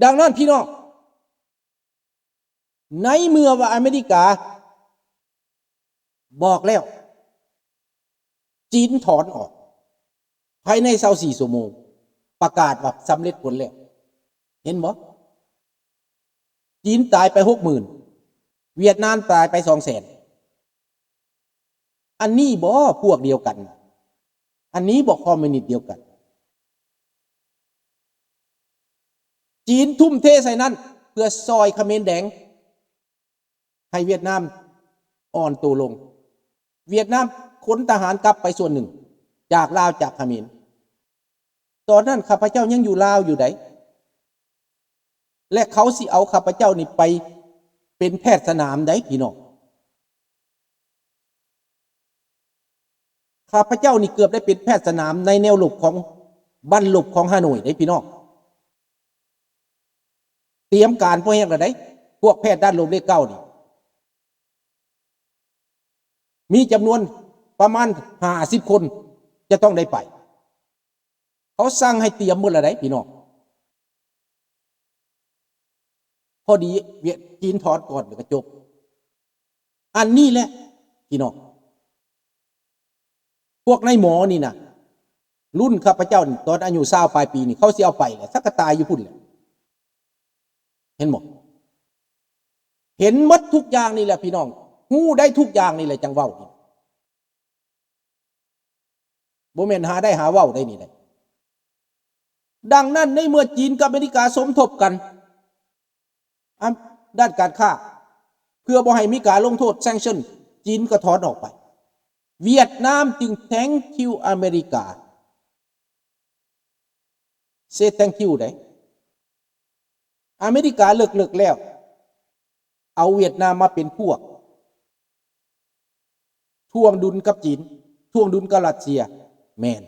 ດັ່ງນັ້ນພີ່ນ້ອງ, ໃນເມື່ອວ່າອາເມລິກາບອກແລ້ວ, ຈີນຖອນອອກພາຍໃນຊາວສີ່ຊົ່ວໂມງ, ປະກາດວ່າສຳເລັດຜົນແລ້ວ. ເຫັນບໍ່? ຈີນຕາຍໄປຫົກໝື່ນ, ຫວຽດນາມຕາຍໄປສອງແສນ. ອັນນີ້ບໍ່ພວກດຽວກັນ? ອັນນີ້ບໍ່ຄອມມິວນິດດຽວກັນ? ຈີນທຸ່ມເທໃສ່ນັ້ນ ເພື່ອຊ່ອຍຂະເໝນແດງ ໃຫ້ຫວຽດນາມອ່ອນໂຕລົງ. ຫວຽດນາມຂົນທະຫານກັບໄປສ່ວນໜຶ່ງ ຈາກລາວ ຈາກຂະເໝນ. ຕອນນັ້ນຂ້າພະເຈົ້າຍັງຢູ່ລາວຢູ່ໃດ໋ ແລະ ເຂົາຊິເອົາຂ້າພະເຈົ້ານີ້ໄປເປັນແພດສະໜາມໃດ໋ ພີ່ນ້ອງ. ຂ້າພະເຈົ້ານີ້ເກືອບໄດ້ເປັນແພດສະໜາມໃນແນວລົບຂອງ ບັ້ນລົບຂອງຮ່າໂນ້ຍເດ້ ພີ່ນ້ອງ. ຕຽມການພໍແຮງແລ້ວໃດ໋ ພວກແພດດ້ານລົບເລກເກົ້ານີ້ ມີຈຳນວນປະມານຫ້າສິບຄົນ ຈະຕ້ອງໄດ້ໄປ. ເຂົາສັ່ງໃຫ້ຕຽມໝົດແລ້ວໃດ໋ ພີ່ນ້ອງ. ພໍດີຫວຽດ ຈີນຖອນກ່ອນ ແລ້ວກໍຈົບ. ອັນນີ້ແຫຼະ ພີ່ນ້ອງ, ພວກນາຍໝໍນີ້ນະ ລຸ້ນຂ້າພະເຈົ້ານີ້ ຕອນອາຍຸຊາວປາຍປີນີ້ ເຂົາຊິເອົາໄປແຫຼະ, ສັກກະຕາຍຢູ່ພຸ້ນແຫຼະ. ເຫັນບໍ່? ເຫັນໝົດທຸກຢ່າງນີ້ແຫຼະ ພີ່ນ້ອງ, ຮູ້ໄດ້ທຸກຢ່າງນີ້ແຫຼະ ຈັ່ງເວົ້ານີ້. ບໍ່ແມ່ນຫາໄດ້ຫາເວົ້າໄດ້ນີ້ໄດ໋. ດັ່ງນັ້ນ ໃນເມື່ອຈີນກັບອາເມລິກາສົມທົບກັນ ອັນ ດ້ານການຄ້າ ເພື່ອບໍ່ໃຫ້ມີການລົງໂທດ sanction ຈີນກໍຖອນອອກໄປ. ຫວຽດນາມຈຶ່ງ thank you ອາເມລິກາ. Say thank you ໄດ໋. ອາເມລິກາເລິກໆແລ້ວ ເອົາຫວຽດນາມມາເປັນພວກຖ່ວງດຸນກັບຈີນ, ຖ່ວງດຸນກັບຣັດເຊຍ. ແມ່ນ.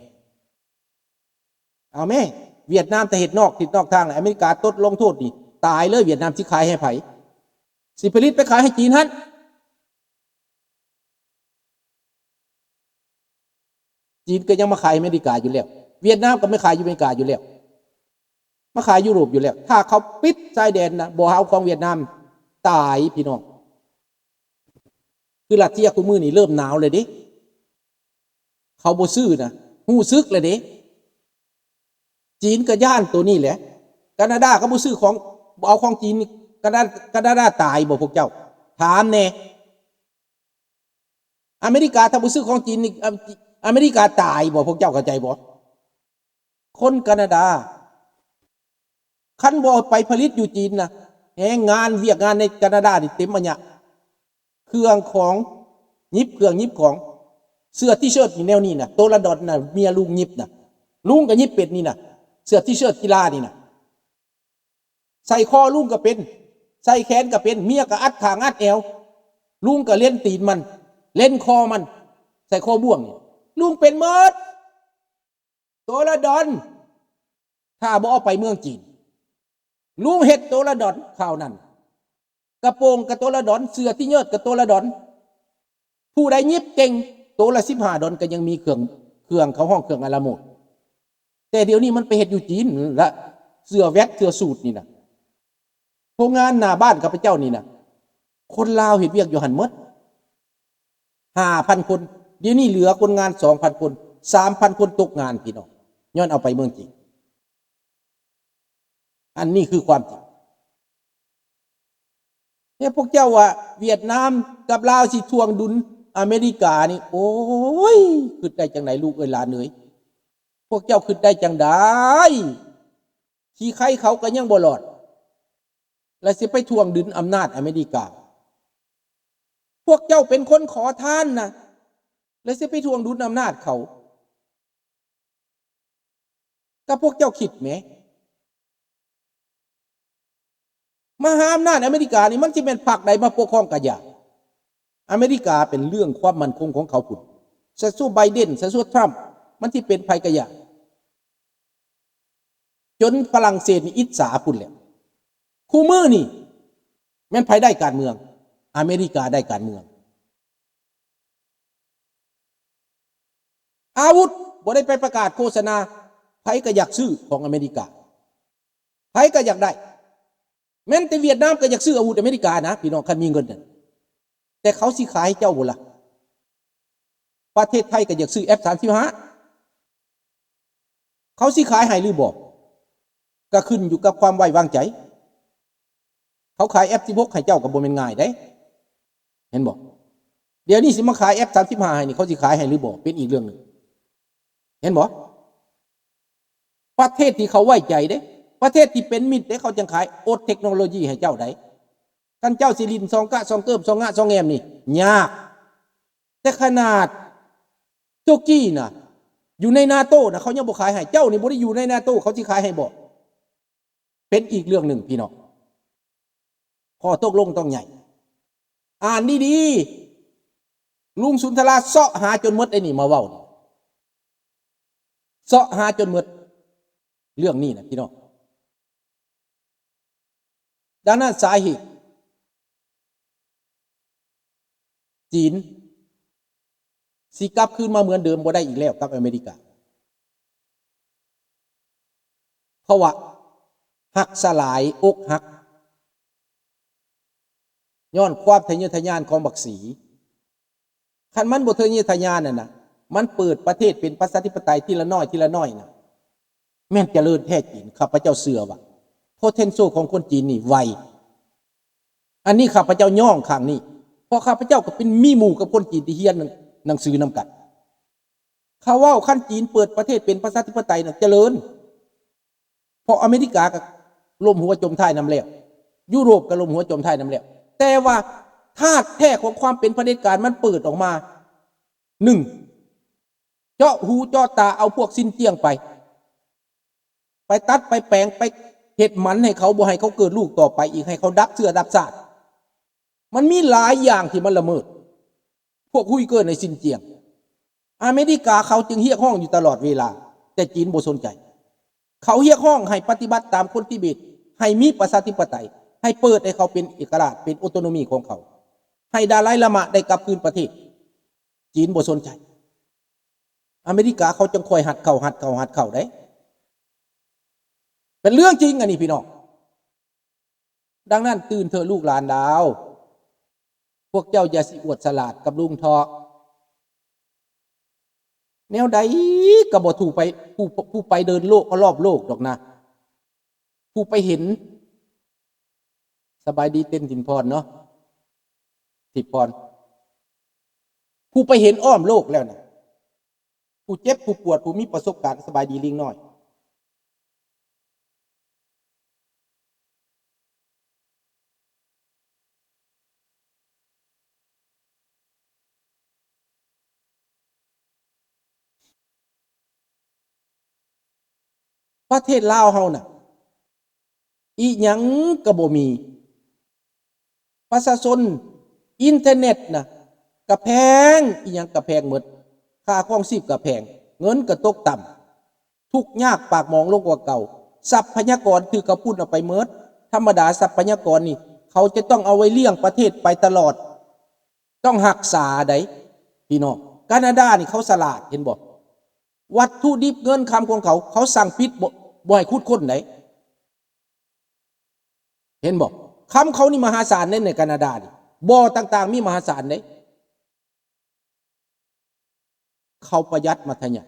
ເອົາແມ້ ຫວຽດນາມ ຖ້າເຮັດນອກທິດນອກທາງ ອາເມລິກາຕົດລົງໂທດນີ້ ຕາຍເລີຍ. ຫວຽດນາມຊິຂາຍໃຫ້ໃຜ? ຊິຜະລິດໄປຂາຍໃຫ້ຈີນຫັ້ນ. ຈີນກໍຍັງມາຂາຍອາເມລິກາຢູ່ແລ້ວ, ຫວຽດນາມກໍມາຂາຍຢູ່ອາເມລິກາຢູ່ແລ້ວ, ມາຂາຍຢູໂຣບຢູ່ແລ້ວ. ຖ້າເຂົາປິດຊາຍແດນນະ, ບໍ່ເອົາຂອງຫວຽດນາມ, ຕາຍພີ່ນ້ອງ. ຄືຣັດເຊຍຄູ່ມື້ນີ້ເລີ່ມໜາວແລ້ວເດ້, ເຂົາບໍ່ຊື້ນະ, ຮູ້ສຶກແລ້ວເດ້. ຈີນກໍຢ້ານໂຕນີ້ແຫຼະ. ການາດາກໍບໍ່ຊື້ຂອງ, ບໍ່ເອົາຂອງຈີນ, ການາ, ການາດາຕາຍບໍ່ພວກເຈົ້າ? ຖາມແດ່. ອາເມລິກາ ຖ້າບໍ່ຊື້ຂອງຈີນນີ້ ອາ ອາເມລິກາຕາຍບໍ່? ພວກເຈົ້າເຂົ້າໃຈບໍ່? ຄົນການາດາ ຄັນບໍ່ໄປຜະລິດຢູ່ຈີນນະ, ແຮງງານ ວຽກງານໃນການາດານີ້ເຕັມອາຍະ. ເຄື່ອງຂອງ, ຫຍິບເຄື່ອງຫຍິບຂອງ, ເສື້ອ T-shirt ນີ້ແນວນີ້ນະ, ໂຕລະດອນນະ ເມຍລຸງຫຍິບນະ, ລຸງກໍຫຍິບເປັນນີ້ນະ, ເສື້ອ T-shirt ກິລານີ້ນະ. ໃສ່ຄໍລຸງກໍເປັນ, ໃສ່ແຂນກໍເປັນ, ເມຍກໍອັດຂ້າງອັດແອວ, ລຸງກໍເລັນຕີນມັນ, ເລັນຄໍມັນ, ໃສ່ຄໍບ່ວງນີ້, ລຸງເປັນໝົດ. ໂຕລະດອນ ຖ້າບໍ່ເອົາໄປເມືອງຈີນ, ລຸງເຮັດໂຕລະດອນຄາວນັ້ນ, ກະໂປງກະໂຕລະດອນ, ເສື້ອ T-shirt ກະໂຕລະດອນ. ຜູ້ໃດຫຍິບເກັ່ງ, ໂຕລະສິບຫ້າດອນ ກໍຍັງມີເຄື່ອງ, ເຄື່ອງເຂົາຮ້ອງເຄື່ອງອາລາໂມດ. ແຕ່ດຽວນີ້ມັນໄປເຮັດຢູ່ຈີນລະ, ເສື້ອແວັດ ເສື້ອສູດນີ້ນະ. ໂຮງງານໜ້າບ້ານຂ້າພະເຈົ້ານີ້ນະ, ຄົນລາວເຮັດວຽກຢູ່ຫັ້ນໝົດ ຫ້າພັນຄົນ, ດຽວນີ້ເຫຼືອຄົນງານສອງພັນຄົນ, ສາມພັນຄົນຕົກງານ ພີ່ນ້ອງ, ຍ້ອນເອົາໄປເມືອງຈີນ. ອັນນີ້ຄືຄວາມຈິງ. ແຕ່ພວກເຈົ້າວ່າຫວຽດນາມກັບລາວຊິຖ່ວງດຸນອາເມລິການີ້, ໂອ້ຍ, ຄິດໄດ້ຈັ່ງໃດລູກເອີຍ ຫຼານເອີຍ? ພວກເຈົ້າຄິດໄດ້ຈັ່ງໃດ? ຂີ້ໄຄເຂົາກໍຍັງບໍ່ລອດ, ແລ້ວຊິໄປຖ່ວງດຶງອຳນາດອາເມລິກາ. ພວກເຈົ້າເປັນຄົນຂໍທານນະ, ແລ້ວຊິໄປຖ່ວງດຶງອຳນາດເຂົາ. ກໍພວກເຈົ້າຄິດແໝ, ມະຫາອຳນາດອາເມລິການີ້ ມັນຊິແມ່ນພັກໃດມາປົກຄອງກະຢ່າ. ອາເມລິກາເປັນເລື່ອງຄວາມໝັ້ນຄົງຂອງເຂົາພຸ້ນ. ຊະຊວດໄບເດັນ, ຊະຊວດທຣຳ, ມັນຊິເປັນໃຜກະຢ່າ. ຈົນຝຣັ່ງເສດນີ້ອິດສາພຸ້ນແຫຼະ. ຄູ່ມື້ນີ້ແມ່ນໃຜໄດ້ການເມືອງ? ອາເມລິກາໄດ້ການເມືອງ. ອາວຸດ ບໍ່ໄດ້ໄປປະກາດໂຄສະນາ, ໃຜກໍຢາກຊື້ຂອງອາເມລິກາ, ໃຜກໍຢາກໄດ້. ແມ່ນແຕ່ຫວຽດນາມກໍຢາກຊື້ອາວຸດອາເມລິການະ ພີ່ນ້ອງ ຄັນມີເງິນນະ ແຕ່ເຂົາຊິຂາຍໃຫ້ເຈົ້າບໍ່ລະ? ປະເທດໄທກໍຢາກຊື້ ເອັຟ ສາມສິບຫ້າ ເຂົາຊິຂາຍໃຫ້ຫຼືບໍ່? ກໍຂຶ້ນຢູ່ກັບຄວາມໄວ້ວາງໃຈ. ເຂົາຂາຍ ເອັຟ ສິບຫົກ ໃຫ້ເຈົ້າກໍບໍ່ແມ່ນງ່າຍເດ້ ເຫັນບໍ່? ດຽວນີ້ຊິມາຂາຍ ເອັຟ ສາມສິບຫ້າ ໃຫ້ນີ້ ເຂົາຊິຂາຍໃຫ້ຫຼືບໍ່ ເປັນອີກເລື່ອງໜຶ່ງ ເຫັນບໍ່? ປະເທດທີ່ເຂົາໄວ້ໃຈເດ້ ປະເທດທີ່ເປັນມິດເດ້ ເຂົາຈັ່ງຂາຍ ໂອດເທັກໂນໂລຢີໃຫ້ເຈົ້າໄດ້. ຄັນເຈົ້າຊິຫຼິ້ນຊອງກະຊອງເກີບ ຊອງງະຊອງແງມນີ້ ຍາກ. ແຕ່ຂະໜາດຕຸລະກີນະ ຢູ່ໃນນາໂຕນະ ເຂົາຍັງບໍ່ຂາຍໃຫ້ ເຈົ້ານີ້ບໍ່ໄດ້ຢູ່ໃນນາໂຕ ເຂົາຊິຂາຍໃຫ້ບໍ່? ເປັນອີກເລື່ອງໜຶ່ງພີ່ນ້ອງ ຂໍ້ຕົກລົງຕ້ອງໃຫຍ່. ອ່ານດີໆ ລຸງສຸນທະລາເຊາະຫາຈົນໝົດໄອ້ນີ້ມາເວົ້ານີ້ ເຊາະຫາຈົນໝົດເລື່ອງນີ້ນະພີ່ນ້ອງ. ດັ່ງນັ້ນສາເຫດ ຈີນຊິກັບຄືນມາເໝືອນເດີມບໍ່ໄດ້ອີກແລ້ວກັບອາເມລິກາ ເພາະວ່າຮັກສະຫຼາຍ ອົກຫັກ ຍ້ອນຄວາມທະເຍີທະຍານຂອງບັກສີ. ຄັນມັນບໍ່ທະເຍີທະຍານນັ້ນນະ ມັນເປີດປະເທດເປັນປະຊາທິປະໄຕທີລະໜ້ອຍ ທີລະໜ້ອຍນະ ແມ່ນຈະເລີນແທ້ຈີນ. ຂ້າພະເຈົ້າເຊື່ອວ່າ ໂພເທັນໂຊ ຂອງຄົນຈີນນີ້ໄວ. ອັນນີ້ຂ້າພະເຈົ້າຍ້ອງຂ້າງນີ້ ເພາະຂ້າພະເຈົ້າກໍເປັນ ມີໝູ່ກັບຄົນຈີນທີ່ຮຽນໜັງ ໜັງສືນຳກັນ. ເຂົາເວົ້າ ຄັນຈີນເປີດປະເທດເປັນປະຊາທິປະໄຕນະ ຈະເລີນ. ເພາະອາເມລິກາກໍລົ້ມຫົວຈົມທ້າຍນຳແລ້ວ ຢູໂຣບກໍລົ້ມຫົວຈົມທ້າຍນຳແລ້ວ ແຕ່ວ່າທາດແທ້ຂອງຄວາມເປັນຜະເດັດການມັນເປີດອອກມາ. ໜຶ່ງ ເຈາະຫູເຈາະຕາເອົາພວກຊິນຈຽງໄປ ໄປຕັດໄປແປງ ໄປເຮັດໝັນໃຫ້ເຂົາ ບໍ່ໃຫ້ເຂົາເກີດລູກຕໍ່ໄປອີກ ໃຫ້ເຂົາດັບເຊື້ອດັບຊາດ. ມັນມີຫຼາຍຢ່າງທີ່ມັນລະເມີດ ພວກຮຸຍເກີນໃນຊິນຈຽງ. ອາເມລິກາເຂົາຈຶ່ງຮຽກຮ້ອງຢູ່ຕະຫຼອດເວລາ ແຕ່ຈີນບໍ່ສົນໃຈ. ເຂົາຮຽກຮ້ອງໃຫ້ປະຕິບັດຕາມກົດຕິເບດ ໃຫ້ມີປະຊາທິປະໄຕ ໃຫ້ເປີດໃຫ້ເຂົາເປັນເອກະລາດ ເປັນໂອໂຕໂນມີຂອງເຂົາ ໃຫ້ດາໄລລາມາໄດ້ກັບຄືນປະເທດ. ຈີນບໍ່ສົນໃຈ. ອາເມລິກາເຂົາຈັ່ງຄ່ອຍຮັດເຂົ້າ ຮັດເຂົ້າ ຮັດເຂົ້າເດ້. ເປັນເລື່ອງຈິງອັນນີ້ພີ່ນ້ອງ. ດັ່ງນັ້ນຕື່ນເທີະລູກຫຼານລາວ ພວກເຈົ້າຢ່າຊິອວດສະຫຼາດກັບລຸງເທາະ. ແນວໃດກໍບໍ່ ຜູ້ໄປ ຜູ້ ຜູ້ໄປເດີນໂລກ ຮອບໂລກດອກນະ ຜູ້ໄປເຫັນ. ສະບາຍດີເຕັນ ທິມພອນເນາະ ທິບພອນ. ຜູ້ໄປເຫັນອ້ອມໂລກແລ້ວນະ ຜູ້ເຈັບ ຜູ້ປວດ ຜູ້ມີປະສົບການ. ສະບາຍດີລິງນ້ອຍ. ປະເທດລາວເຮົານະ ອີ່ຫຍັງກໍບໍ່ມີ. ປະຊາຊົນ ອິນເຕີເນັດນະກະແພງ, ອີ່ຫຍັງກະແພງໝົດ, ຄ່າຄອງຊີບກະແພງ, ເງິນກະຕົກຕ່ຳ, ທຸກຍາກປາກໝອງລົງກວ່າເກົ່າ, ຊັບພະຍາກອນຖືກເຂົາປຸ້ນເອົາໄປໝົດ. ທຳມະດາຊັບພະຍາກອນນີ້ ເຂົາຈະຕ້ອງເອົາໄວ້ລ້ຽງປະເທດໄປຕະຫຼອດ, ຕ້ອງຮັກສາໃດ໋ພີ່ນ້ອງ. ການາດານີ້ເຂົາສະຫຼາດ ເຫັນບໍ່? ວັດຖຸດິບເງິນຄຳຂອງເຂົາ ເຂົາສັ່ງປິດ ບໍ່ ບໍ່ໃຫ້ຂຸດຄົ້ນໃດ໋. ເຫັນບໍ່? ຄຳເຂົານີ້ມະຫາສານເດ້ ໃນການາດານີ້ ບໍ່ຕ່າງໆມີມະຫາສານເດ້. ເຂົາປະຢັດມັດທະຍັດ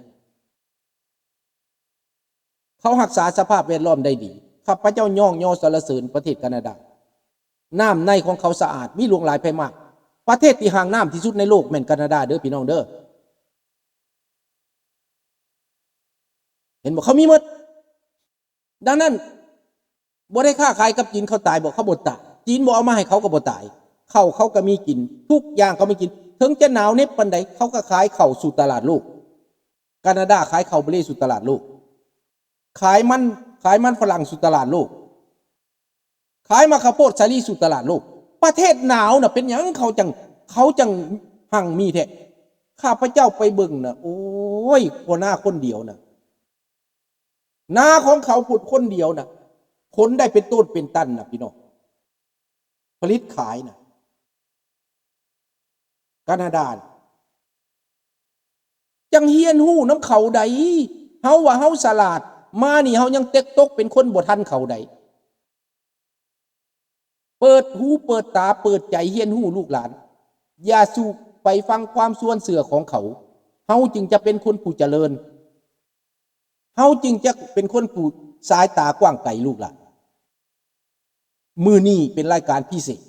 ເຂົາຮັກສາສະພາບແວດລ້ອມໄດ້ດີ. ຂ້າພະເຈົ້າຍ້ອງຍໍສັນລະເສີນປະເທດການາດາ. ນ້ຳໃນຂອງເຂົາສະອາດ ມີຫຼວງຫຼາຍໄພມາກ. ປະເທດທີ່ຮ່າງນ້ຳທີ່ສຸດໃນໂລກແມ່ນການາດາເດີ ພີ່ນ້ອງເດີ. ເຫັນບໍ່? ເຂົາມີໝົດ. ດັ່ງນັ້ນ ບໍ່ໄດ້ຄ້າຂາຍກັບຈີນ ເຂົາຕາຍບໍ່? ເຂົາບໍ່ຕາຍ. ຈີນບໍ່ເອົາມາໃຫ້ເຂົາກໍບໍ່ຕາຍ. ເຂົ້າເຂົາກໍມີກິນ, ທຸກຢ່າງເຂົາມີກິນ. ເຖິງຈະໜາວເໜັບປານໃດ ເຂົາກໍຂາຍເຂົ້າສູ່ຕະຫຼາດໂລກ. ການາດາຂາຍເຂົ້າເບຣສູ່ຕະຫຼາດໂລກ. ຂາຍມັນ, ຂາຍມັນຝຣັ່ງສູ່ຕະຫຼາດໂລກ. ຂາຍໝາກເຂົ້າໂພດສາລີສູ່ຕະຫຼາດໂລກ. ປະເທດໜາວນະ ເປັນຫຍັງເຂົາຈັ່ງ, ເຂົາຈັ່ງຮັ່ງມີແທ້? ຂ້າພະເຈົ້າໄປເບິ່ງນະ, ໂອ້ຍ, ພໍ່ນາຄົນດຽວນະ. ນາຂອງເຂົາພຸ້ນຄົນດຽວນະ ຜົນໄດ້ເປັນໂຕນເປັນຕັນນະ ພີ່ນ້ອງ. ຜະລິດຂາຍນະ ການາດານະ. ຈັ່ງຮຽນຮູ້ນຳເຂົາໃດ໋. ເຮົາວ່າເຮົາສະຫຼາດ ມານີ້ເຮົາຍັງເຕັກຕົກເປັນຄົນບໍ່ທັນເຂົາໃດ໋. ເປີດຫູເປີດຕາເປີດໃຈຮຽນຮູ້ລູກຫຼານ. ຢ່າສູບໄປຟັງຄວາມຊວນເຊື່ອຂອງເຂົາ. ເຮົາຈຶ່ງຈະເປັນຄົນຜູ້ຈະເລີນ. ເຮົາຈຶ່ງຈະເປັນຄົນຜູ້ສາຍຕາກວ້າງໄກລູກຫຼານ. ມື້ນີ້ເປັນລາຍການພິເສດ.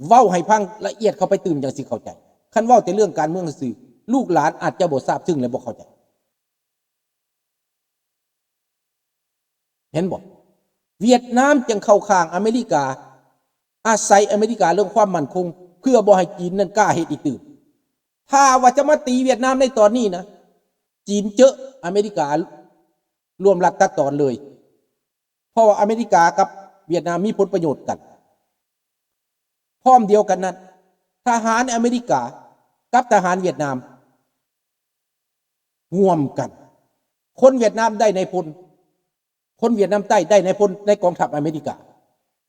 ເວົ້າໃຫ້ຟັງລະອຽດເຂົ້າໄປຕື່ມ ຈັ່ງຊິເຂົ້າໃຈ. ຄັນເວົ້າແຕ່ເລື່ອງການເມືອງຊື່ໆ ລູກຫຼານອາດຈະບໍ່ຊາບຊຶ້ງ ແລະ ບໍ່ເຂົ້າໃຈ. ເຫັນບໍ່? ຫວຽດນາມຈຶ່ງເຂົ້າຂ້າງອາເມລິກາ, ອາໄສອາເມລິກາເລື່ອງຄວາມໝັ້ນຄົງ ເພື່ອບໍ່ໃຫ້ຈີນນັ້ນກ້າເຮັດອີກຕື່ມ. ຖ້າວ່າຈະມາຕີຫວຽດນາມໃນຕອນນີ້ນະ, ຈີນເຈີອາເມລິກາລວມລັດຕັດຕອນເລີຍ. ເພາະວ່າອາເມລິກາກັບຫວຽດນາມມີຜົນປະໂຫຍດກັນ. ພ້ອມດຽວກັນນັ້ນ, ທະຫານອາເມລິກາກັບທະຫານຫວຽດນາມຮ່ວມກັນ. ຄົນຫວຽດນາມໄດ້ນາຍພົນ, ຄົນຫວຽດນາມໃຕ້ໄດ້ນາຍພົນໃນກອງທັບອາເມລິກາ,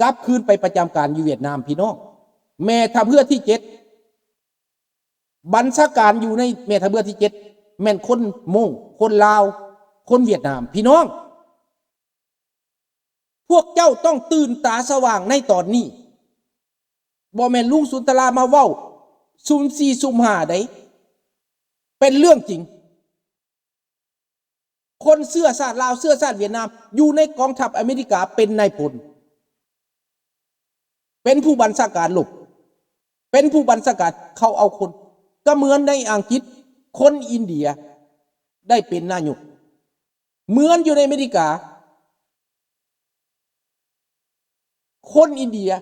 ກັບຄືນໄປປະຈຳການຢູ່ຫວຽດນາມ. ພີ່ນ້ອງ, ແມ່ທັບເຮືອທີເຈັດ ບັນຊາການຢູ່ໃນແມ່ທັບເຮືອທີເຈັດ ແມ່ນຄົນມົ້ງ, ຄົນລາວ, ຄົນຫວຽດນາມ. ພີ່ນ້ອງ, ພວກເຈົ້າຕ້ອງຕື່ນຕາສະຫວ່າງໃນຕອນນີ້. ບໍ່ແມ່ນລຸງສຸນທະລາມາເວົ້າຊຸ່ມສີ່ຊຸ່ມຫ້າໃດ໋. ເປັນເລື່ອງຈິງ. ຄົນເຊື້ອຊາດລາວ, ເຊື້ອຊາດຫວຽດນາມ ຢູ່ໃນກອງທັບອາເມລິກາເປັນນາຍພົນ, ເປັນຜູ້ບັນຊາການລົບ, ເປັນຜູ້ບັນຊາການ. ເຂົາເອົາຄົນ, ກໍເໝືອນໃນອັງກິດ, ຄົນອິນເດຍໄດ້ເປັນນາຍົກ. ເໝືອນຢູ່ໃນອາເມລິກາ, ຄົນອິນເດຍ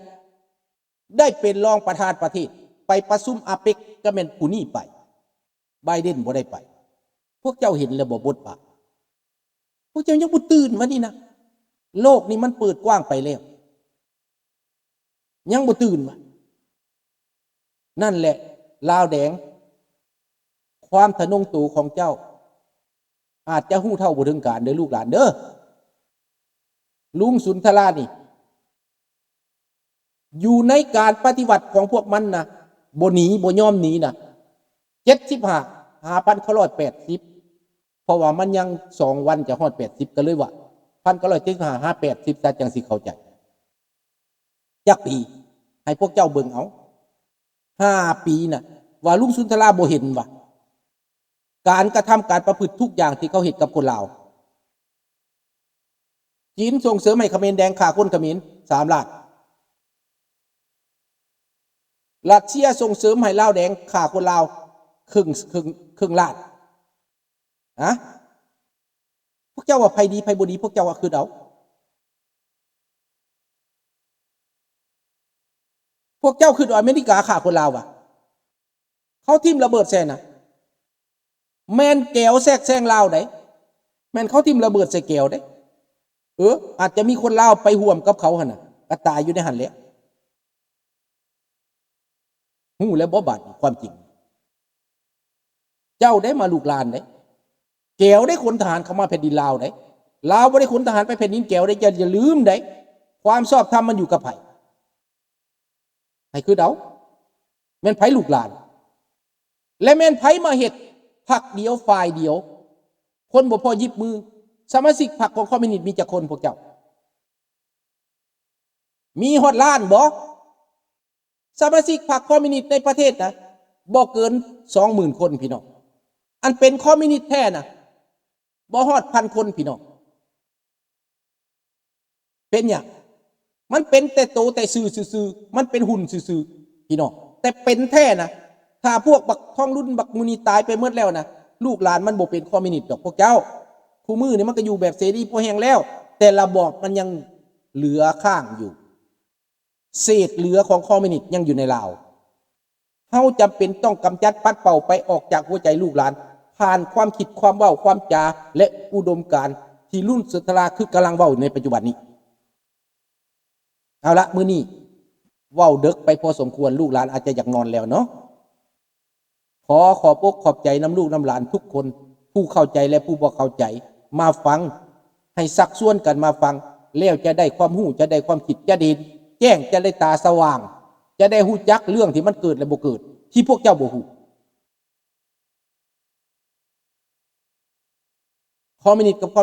ໄດ້ເປັນຮອງປະທານປະເທດ, ໄປປະຊຸມອາເປັກ ກໍແມ່ນຜູ້ນີ້ໄປ, ໄບເດັນບໍ່ໄດ້ໄປ. ພວກເຈົ້າເຫັນແລ້ວບໍ່ບົດບາດ? ພວກເຈົ້າຍັງບໍ່ຕື່ນວະນີ້ນະ? ໂລກນີ້ມັນເປີດກວ້າງໄປແລ້ວ. ຍັງບໍ່ຕື່ນວະ? ນັ້ນແຫຼະ ລາວແດງ, ຄວາມທະນົງໂຕຂອງເຈົ້າອາດຈະຮູ້ເທົ່າບໍ່ເຖິງການເດີລູກຫຼານເດີ. ລຸງສຸນທະລານີ້ ຢູ່ໃນການປະຕິວັດຂອງພວກມັນນະ, ບໍ່ໜີ, ບໍ່ຍອມໜີນະ, ເຈັດສິບຫ້າ ຫາພັນເກົ້າຮ້ອຍແປດສິບ ເພາະວ່າມັນຍັງສອງວັນຈະຮອດແປດສິບ ກໍເລີຍວ່າ ພັນເກົ້າຮ້ອຍເຈັດສິບຫ້າ ຫາແປດສິບ ຊະ ຈັ່ງຊິເຂົ້າໃຈ. ຈັກປີ? ໃຫ້ພວກເຈົ້າເບິ່ງເອົາ. ຫ້າປີນະ, ວ່າລຸງສຸນທະລາບໍ່ເຫັນວ່າ ການກະທຳການປະພຶດທຸກຢ່າງທີ່ເຂົາເຮັດກັບຄົນລາວ. ຈີນສົ່ງເສີມໃຫ້ຂະເໝນແດງຂ້າຄົນຂະເໝນ ສາມລ້ານ. ຣັດເຊຍສົ່ງເສີມໃຫ້ລາວແດງຂ້າຄົນລາວເຄິ່ງ, ເຄິ່ງ, ເຄິ່ງລ້ານ. ຮະ? ພວກເຈົ້າວ່າໃຜດີໃຜບໍ່ດີ, ພວກເຈົ້າວ່າຄິດເອົາ. ພວກເຈົ້າຄິດວ່າອາເມລິກາຂ້າຄົນລາວຫວາ? ເຂົາຖິ້ມລະເບີດໃສ່ນະ ແມ່ນແກວແຊກແຊງລາວໃດ໋, ແມ່ນເຂົາຖິ້ມລະເບີດໃສ່ແກວເດ້. ເອີ ອາດຈະມີຄົນລາວໄປຮ່ວມກັບເຂົາຫັ້ນນະ, ກໍຕາຍຢູ່ໃນຫັ້ນແຫຼະ. ຮູ້ແລ້ວບໍ່ບາດນີ້ຄວາມຈິງ? ເຈົ້າໄດ້ມາ ລູກຫຼານໄດ້. ແກວໄດ້ຂົນທະຫານເຂົ້າມາແຜ່ນດິນລາວໄດ້. ລາວບໍ່ໄດ້ຂົນທະຫານໄປແຜ່ນດິນແກວໄດ້. ຢ່າ, ຢ່າລືມໄດ້. ຄວາມຊອບທຳມັນຢູ່ກັບໃຜ? ໃຫ້ຄິດເອົາ. ແມ່ນໃຜ ລູກຫຼານ? ແລະ ແມ່ນໃຜມາເຮັດພັກດຽວຝ່າຍດຽວ? ຄົນບໍ່ພໍຫຍິບມື. ສະມາຊິກພັກຂອງຄອມມິວນິດມີຈັກຄົນພວກເຈົ້າ? ມີຮອດລ້ານບໍ່? ສະມາຊິກພັກຄອມມິວນິດໃນປະເທດນະ ບໍ່ເກີນສອງໝື່ນຄົນ ພີ່ນ້ອງ. ອັນເປັນຄອມມິວນິດແທ້ນະ ບໍ່ຮອດພັນຄົນ ພີ່ນ້ອງ. ເປັນຫຍັງ? ມັນເປັນແຕ່ໂຕແຕ່ຊື່ຊື່ໆ, ມັນເປັນຫຸ່ນຊື່ໆ ພີ່ນ້ອງ. ແຕ່ເປັນແທ້ນະ, ຖ້າພວກບັກທອງລຸນ ບັກໝູ່ນີ້ຕາຍໄປໝົດແລ້ວນະ, ລູກຫຼານມັນບໍ່ເປັນຄອມມິວນິດດອກພວກເຈົ້າ. ຄູ່ມື້ນີ້ມັນກໍຢູ່ແບບເສລີພໍແຮງແລ້ວ, ແຕ່ລະບອບມັນຍັງເຫຼືອຄ້າງຢູ່. ເສດເຫຼືອຂອງຄອມມິວນິດຍັງຢູ່ໃນລາວ. ເຮົາຈຳເປັນຕ້ອງກຳຈັດປັດເປົ່າໄປອອກຈາກຫົວໃຈລູກຫຼານ, ຜ່ານຄວາມຄິດ, ຄວາມເວົ້າ, ຄວາມຈາ ແລະ ອຸດົມການທີ່ລຸງສຸນທະລາຄືກຳລັງເວົ້າຢູ່ໃນປັດຈຸບັນນີ້. ເອົາລະ, ມື້ນີ້ເວົ້າເດິກໄປພໍສົມຄວນ, ລູກຫຼານອາດຈະຢາກນອນແລ້ວເນາະ. ຂໍຂອບອົກຂອບໃຈນຳລູກນຳຫຼານທຸກຄົນ, ຜູ້ເຂົ້າໃຈ ແລະ ຜູ້ບໍ່ເຂົ້າໃຈ, ມາຟັງ, ໃຫ້ຊັກຊວນກັນມາຟັງ, ແລ້ວຈະໄດ້ຄວາມຮູ້, ຈະໄດ້ຄວາມຄິດ, ຈະໄດ້ເຫັນແຈ້ງ, ຈະໄດ້ຕາສະຫວ່າງ, ຈະໄດ້ຮູ້ຈັກເລື່ອງທີ່ມັນເກີດ ແລະ ບໍ່ເກີດ, ທີ່ພວກເຈົ້າບໍ່ຮູ້. ຄອມມິວນິດກັບຄອມ